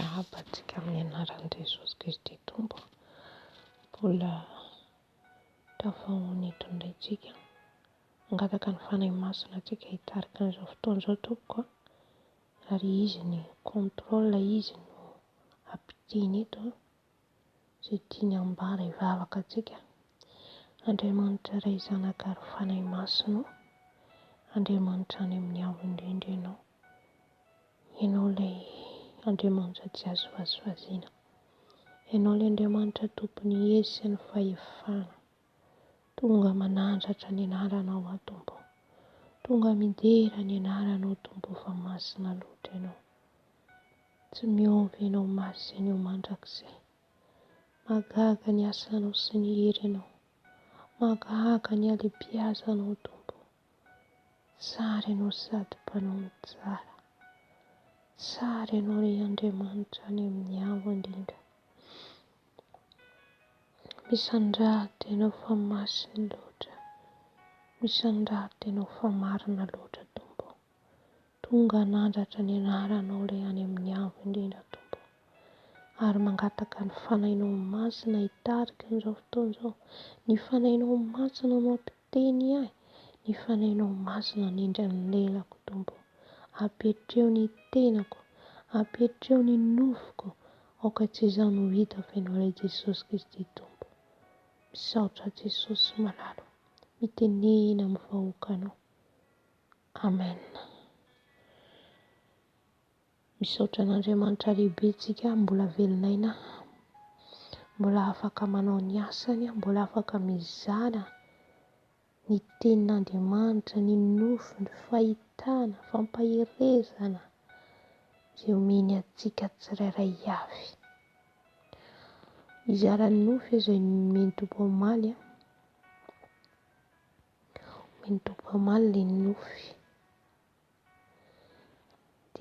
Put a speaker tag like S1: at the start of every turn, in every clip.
S1: Miarahaba antsika amin'ny anaran'i Jesosy Kristy Tompo. Mbola tafahoana eto indray tsika. Mangataka ny Fanahy Masina antsika hitarika an'izao fotoana izao tompoko a. Ary izy ny contrôle, izy no hampiteny eto a. Izay tiany hambara hivavaka antsika. Andriamanitra Ray Zanaka ary Fanahy Masina ô, Andriamanitra any amin'ny avo indrindra Ianao. Ianao ilay Andriamanitra tsy azo vazivaziana. Ianao ilay Andriamanitra tompon'ny hery sy ny fahefana. Tonga manandratra ny anaranao aho Tompo. Tonga midera ny anaranao Tompo fa masina loatra Ianao. Tsy miova Ianao masina eo mandrakizay. Mahagaga ny asanao sy ny herinao. Mahagaga ny halebiazanao Tompo. Tsara ianao sady mpanao ny tsara. Tsara ianao ry Andriamanitra any amin'ny avo indrindra. Misandrahaka ianao fa masina loatra. Misandrahaka ianao fa marina loatra Tompo. Tonga hanandratra ny anaranao ilay any amin'ny avo indrindra Tompo. Ary mangataka ny Fanahinao Masina hitarika an'izao fotoana izao. Ny Fanahinao Masina no hampiteny ahy. Ny Fanahinao Masina hanindry ny lelako Tompo. Apetreo ny tenako. Apetreo ny nofoko. Aoka tsy izaho no hita fa Ianao ilay Jesosy Kristy Tompo. Misaotra Jesosy malala. Mitenena amin'ny vahoakanao. Amen. Misaotra an'Andriamanitra lehibe tsika mbola velon'aina, mbola afaka manao ny asany, mbola afaka mizara ny tenin'Andriamanitra, ny nofy, ny fahitana, fampaherezana izay omeny antsika tsirairay avy. Hizara ny nofy izay nomen'ny Tompo omaly. Omen'ny Tompo omaly ilay nofy.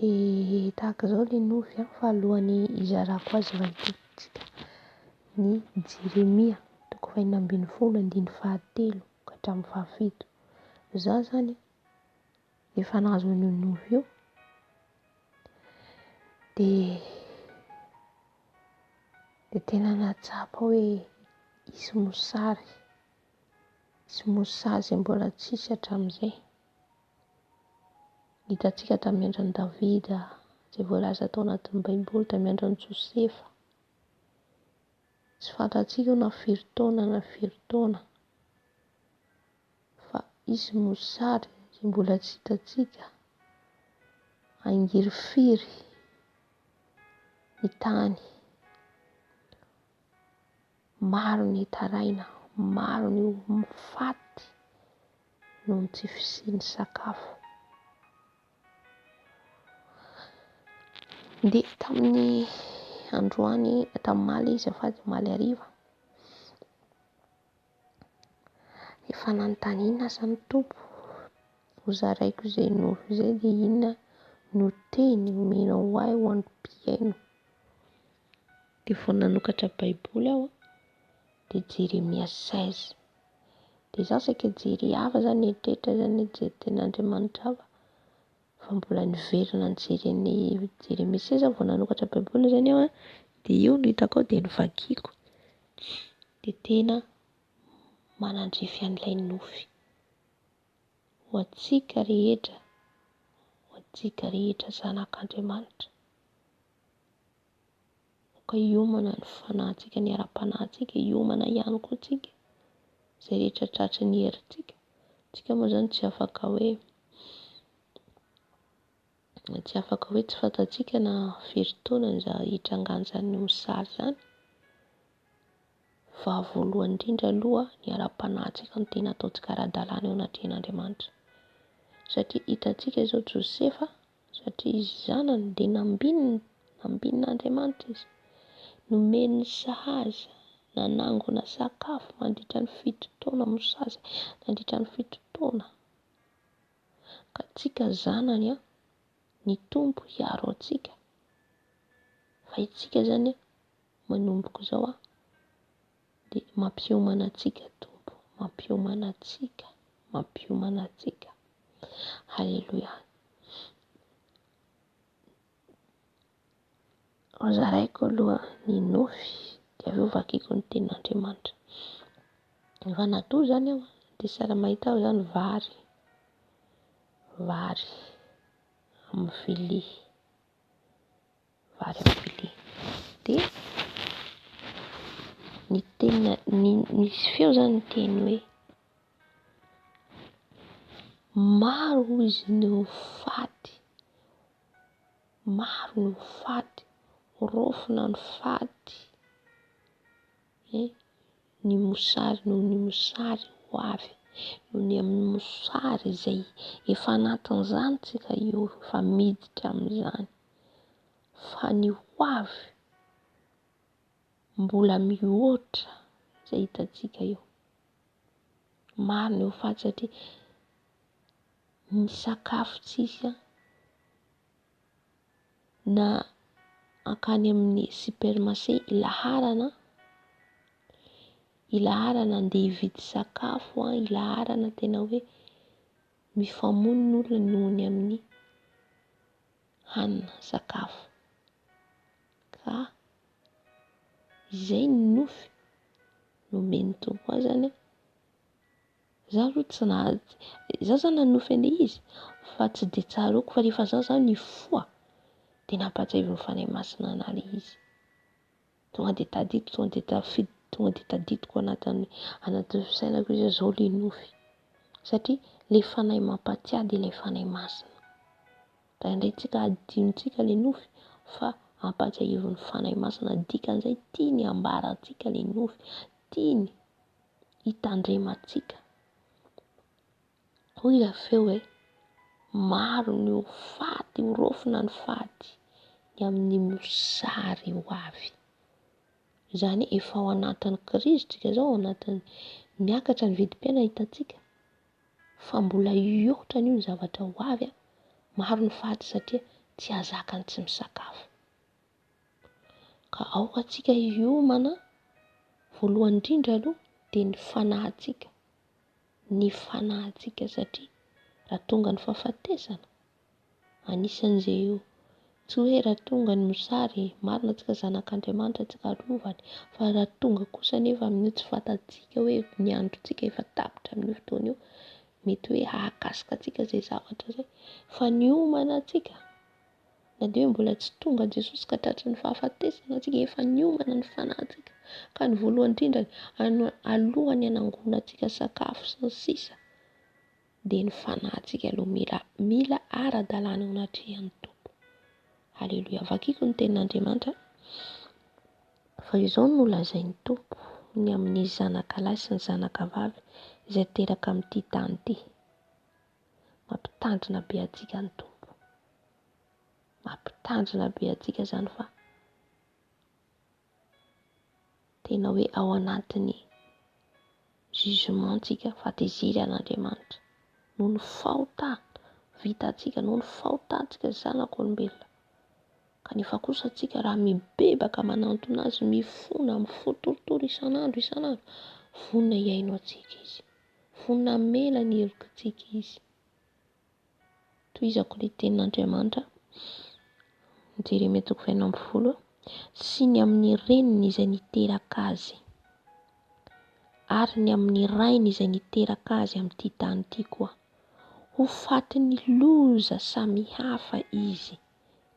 S1: Dia tahaka izao ilay nofy an, fa alohan'ny hizarako azy vakintsika ny Jeremia toko fahenina ambin'ny folo andininy fahatelo ka hatramin'ny fahafito. Za zany efa nahazo an'io nofy io dia dia tena nahatsapa hoe hisy mosary, hisy mosary izay mbola tsisy hatramin'izay. Hitantsika tamin'ny andron'i Davida, izay voalaza tao anatin'ny Baiboly, tamin'ny andron'i Josefa. Tsy fantatsika io na firy taona na firy taona, fa hisy mosary izay mbola tsy hitantsika, hangirifiry ny tany. Maro ny hitaraina, maro ny ho faty noho ny tsy fisian'ny sakafo. Dia tamin'ny androany, tamin'ny omaly azafady, omaly hariva, efa nanontaniana aza ny Tompo, hozaraiko izay nofy izay dia inona no teny omenao ahy ho an'ny mpihaino. Dia vao nanokatra baiboly aho dia Jeremia 16. Dia izaho saika hijery hafa zany, nieritreritra zany hijery tenin'Andriamanitra hafa fa mbola niverina nijery an'i Jeremia 16 aho vao nanokatra baiboly zany aho an, dia io no hitako ao dia novakiko. Dia tena manandrify an'ilay nofy ho antsika rehetra, ho antsika rehetra zanak'Andriamanitra. Aoka hiomana ny fanahintsika, ny ara-panahintsika, hiomana ihany koa tsika, izay rehetra tratry ny herintsika. Tsika moa zany tsy afaka hoe tsy afaka hoe tsy fantatsika na firy taona ny hitrangan'izany mosary izany. Fa voalohany indrindra aloha ny ara-panahintsika no tena ataontsika ara-dalàna eo anatrehan'Andriamanitra. Satria hitantsika izao Josefa satria izy zanany dia nambininy, nambinin'Andriamanitra izy. Nomeny sahaza, nanangona sakafo mandritra ny fito taona mosary nandritra ny fito taona. Ka tsika zanany an, ny Tompo hiaro antsika. Fa itsika zany manomboka izao an, dia mampiomana antsika Tompo, mampiomana antsika, mampiomana antsika. Alléluia. Hozaraiko aloha ny nofy dia avy eo vakiko ny tenin'Andriamanitra. Rehefa natory izany aho dia sahala mahita aho izany vary, vary amin'ny vilia, vary amin'ny vilia. Dia niteny, nisy feo izany niteny hoe maro hoy izy no ho faty, maro no ho faty, raofina ny faty, ny mosary noho ny mosary ho avy, noho ny amin'ny mosary izay efa anatin'izany tsika io, efa miditra amin'izany, fa ny ho avy mbola mihoatra izay hitantsika io. Maro ny ho faty satria ny sakafo tsisy an, na hankany amin'ny supermarché ilaharana, ilaharana andeha hividy sakafo an, ilaharana tena hoe mifamono ny olona noho ny amin'ny hanina, sakafo. Ka izay ny nofy nomen'ny Tompo ahy zany an. Za aloha tsy naha- za zany nanonofy an'ilay izy fa tsy dia tsaroako fa rehefa za zany nifoha dia nampahatsiahivin'ny Fanahy Masina anahy ilay izy. Tonga dia tadidiko, tonga dia tafiditra, tonga dia tadidiko anatin'ny anatin'ny fisainako izy hoe zao ilay nofy. Satria ilay Fanahy mampahatsiahy dia ilay Fanahy Masina. Indraindray tsika adinontsika ilay nofy fa ampahatsiahivin'ny Fanahy Masina, dikan'izay tiany hambara antsika ilay nofy, tiany hitandremantsika. Hoy ilay feo hoe maro ny ho faty, ho raofina ny faty ny amin'ny mosary ho avy. Izany hoe efa ao anatin'ny krizy tsika zao, ao anatin'ny miakatra ny vidim-piainana hitantsika fa mbola hihoatra an'io ny zavatra ho avy an. Maro ny faty satria tsy hahazaka ny tsy misakafo. Ka aoka antsika hiomana voalohany indrindra aloha dia ny fanahintsika, ny fanahintsika satria raha tonga ny fahafatesana, anisan'izay io, tsy hoe raha tonga ny mosary, marina antsika zanak'Andriamanitra antsika arovany, fa raha tonga kosa anefa amin'io tsy fantatsika hoe ny androntsika efa tapitra amin'io fotoana io, mety hoe hahakasika antsika izay zavatra izay, fa niomana antsika, na dia hoe mbola tsy tonga Jesosy ka tratry ny fahafatesana antsika, efa niomana ny fanahintsika. Ka ny voalohany indrindra, alohan'ny hanangonantsika sakafo sy ny sisa, dia ny fanahintsika aloha mila, mila ara-dalàna eo anatrehan'ny Tompo. Aleloia. Vakiko ny tenin'Andriamanitra. Fa izao no lazain'ny Tompo ny amin'ny zanakalahy sy ny zanakavavy izay teraka amin'ity tany ity. Mampitandrina be antsika ny Tompo. Mampitandrina be antsika izany fa tena hoe ao anatin'ny jugement tsika, fahatezeran'Andriamanitra noho ny fahotana vitantsika, noho ny fahotantsika zanak'olombelona. Kanefa kosa tsika raha mibebaka manantona azy, mifona amin'ny fo torotoro isan'andro isan'andro, vonona hihaino antsika izy, vonona hamela ny helokantsika izy. Tohizako ilay tenin'Andriamanitra, Jeremia toko fahenina ambin'ny folo, sy ny amin'ny reniny izay niteraka azy, ary ny amin'ny rainy izay niteraka azy amin'ity tany ity koa. Ho fatin'ny loza samihafa izy,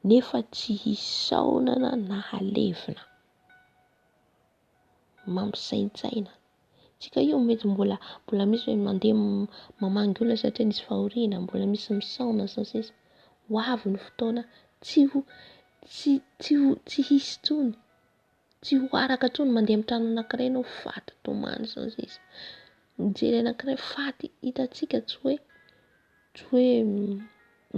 S1: nefa tsy hisaonana na halevina. Mampisaintsaina. Tsika io mety mbola mbola misy hoe mandeha mamangy olona satria nisy fahoriana, mbola misy misaona sy ny sisa. Ho avy ny fotoana tsy ho tsy tsy ho tsy hisy intsony, tsy ho araka intsony mandeha amin'ny trano anankiray ianao faty tomany sy ny sisa. Mijery anankiray faty, hitantsika tsy hoe tsy hoe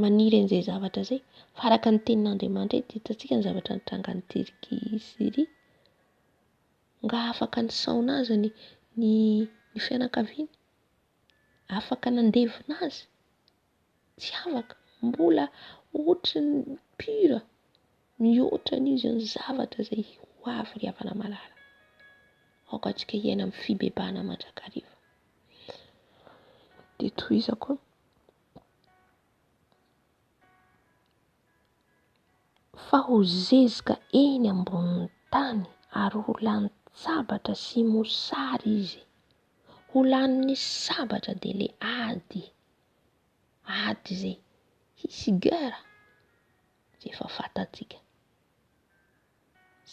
S1: maniry an'izay zavatra izay fa araka ny tenin'Andriamanitra eto hitantsika ny zavatra nitranga any Turquie Syrie. Nga afaka nisaona azy ny ny ny fianakaviany? Afaka nandevina azy? Tsy afaka, mbola ohatran'ny pire, mihoatra an'io izany zavatra izay ho avy ry havana malala. Aoka antsika hiaina amin'ny fibebahana mandrakariva. Dia tohizako. Fa ho zezika eny ambonin'ny tany ary ho lanin-tsabatra sy mosary izy. Ho lanin'ny sabatra dia le ady, ady izay hisy guerre, izay efa fantatsika,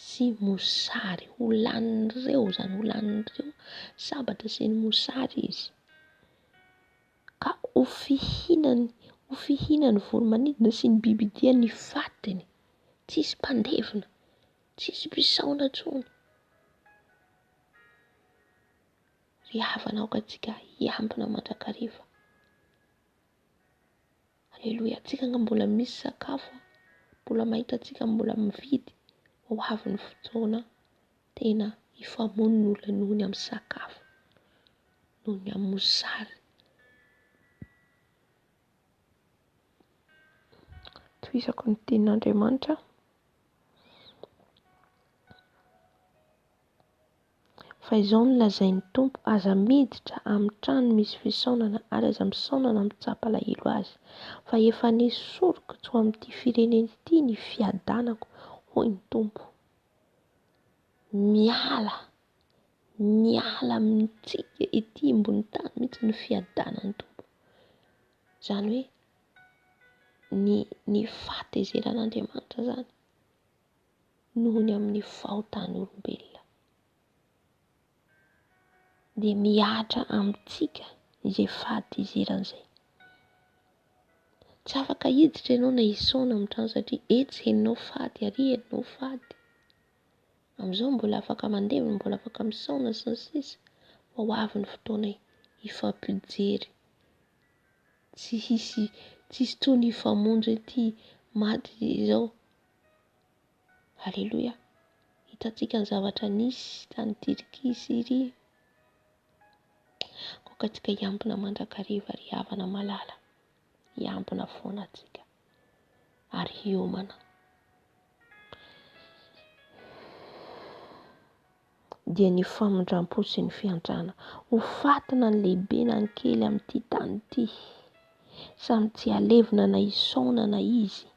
S1: sy mosary, ho lanin'ireo izany, ho lanin'ireo sabatra sy ny mosary izy. Ka ho fihinany, ho fihinan'ny voro-manidina sy ny bibidia ny fatiny. Tsisy mpandevina, tsisy mpisaona intsony. Ry havana aoka antsika hiambina mandrakariva. Aleloia, antsika nga mbola misy sakafo, mbola mahita antsika mbola mividy, ho avy ny fotoana tena hifamono ny olona noho ny amin'ny sakafo, noho ny amin'ny mosary. Tohizako ny tenin'Andriamanitra. Fa izao no lazain'ny Tompo, aza miditra amin'ny trano misy fisaonana ary aza misaonana mitsapa alahelo azy, fa efa nesoriko tsy ho amin'ity firenena ity ny fiadanako, hoy ny Tompo. Miala, miala amintsika ety ambony tany mihitsy ny fiadanan'ny Tompo. Izany hoe ny ny fahatezeran'Andriamanitra izany noho ny amin'ny fahotan'ny olombelona dia mihatra amintsika izay fahatezerana izay. Tsy afaka hiditra ianao na hisaona amin'ny trano satria etsy henonao faty, ary henonao faty. Amin'izao mbola afaka mandevina, mbola afaka misaona sy ny sisa fa ho avy ny fotoana hifampijery. Tsy hisy, tsy hisy intsony hifamonjy hoe ity maty izao. Aleloia. Hitantsika ny zavatra nisy tany Turquie, Syrie. Aoka antsika hiambina mandrakariva ry havana malala. Hiambina foana antsika ary hiomana. Dia ny famindram-po sy ny fiantrana. Ho faty na ny lehibe na ny kely amin'ity tany ity. Samy tsy halevina na hisaonana izy.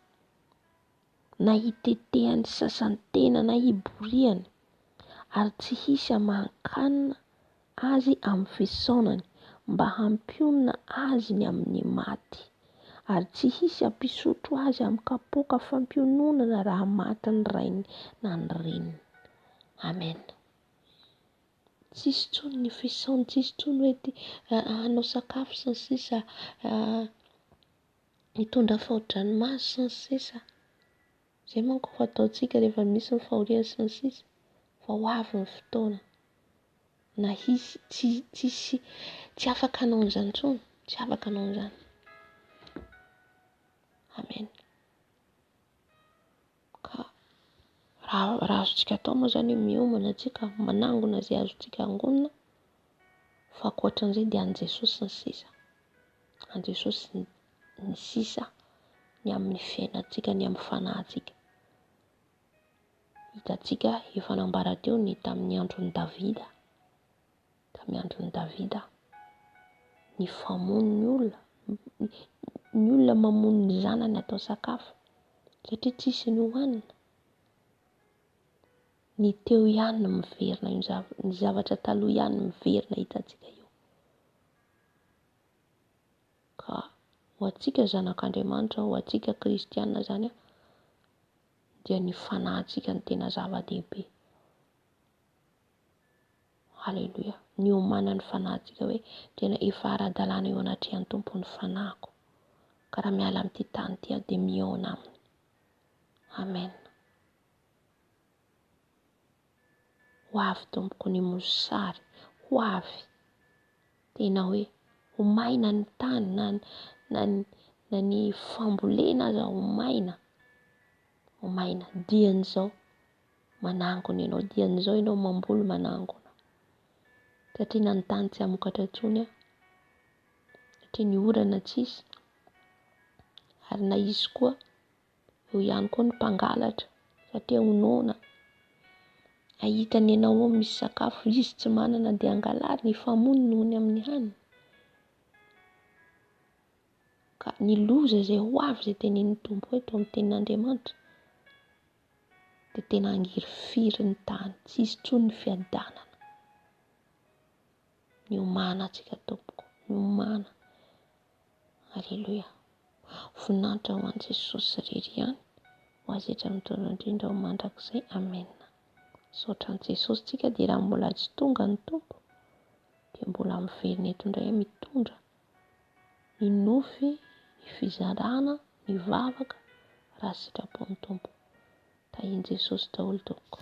S1: na hitetehan'ny sasany tena na hiboriany, ary tsy hisy hamahan-kanina azy amin'ny fisaonany, mba hampionona azy ny amin'ny maty, ary tsy hisy hampisotro azy amin'ny kapoaka fampiononana raha maty ny rainy na ny reniny. Amen. Tsisy intsony ny fisaonana, tsisy intsony hoe ty hanao sakafo sy ny sisa. Hitondra fao-dranomaso sy ny sisa. Izay manko no ataontsika rehefa misy ny fahoriana sy ny sisa. Fa ho avy ny fotoana na hisy tsy tsisy tsy afaka hanao an'izany intsony, tsy afaka hanao an'izany. Amen. Ka raha raha azontsika atao moa izany hoe miomana antsika, manangona izay azontsika angonina, fa ankoatran'izay dia an'i Jesosy ny sisa. An'i Jesosy ny sisa ny amin'ny fiainantsika, ny amin'ny fanahintsika. Hitantsika efa nambara teo ny tamin'ny andron'i Davida, tamin'ny andron'i Davida, nifamono ny olona, ny olona mamono ny zanany atao sakafo satria tsisy ny hohanina. Ny teo ihany no miverina io zava- ny zavatra taloha ihany no miverina hitantsika io. Ka ho antsika zanak'Andriamanitra, ho antsika kristiana zany dia ny fanahintsika no tena zava-dehibe. Haleloia. Niomanan'ny fanahintsika hoe tena efa ara-dalàna eo anatrehan'ny Tompo ny fanahiko. Ka raha miala amin'ity tany ity aho dia mihaona aminy. Amen. Ho avy tompoko ny mosary, ho avy. Tena hoe ho maina ny tany na na na ny fambolena aza ho maina. Ho maina dian'izao. Manangona ianao dian'izao ianao mamboly manangona. Satria na ny tany tsy hamokatra intsony an, satria ny orana tsisy, ary na hisy koa, eo ihany koa ny mpangalatra satria ho noana. Hahita ny anao ao misy sakafo, izy tsy manana dia angalariny, hifamono noho ny amin'ny hanina. Ka ny loza izay ho avy izay tenenin'ny Tompo eto amin'ny tenin'Andriamanitra. Dia tena hangirifiry ny tany, tsy hisy intsony ny fiadanana. Miomàna antsika tompoko, miomàna. Aleloia. Voninahitra ho an'i Jesosy irery ihany, ho azy hatramin'ny taona indrindra ho mandrakizay. Amena. Misaotra an'i Jesosy tsika dia raha mbola tsy tonga ny Tompo dia mbola miverina eto indray mitondra ny nofy, ny fizarana, ny vavaka raha sitrapon'ny Tompo. Tahin'i Jesosy daholo tompoko.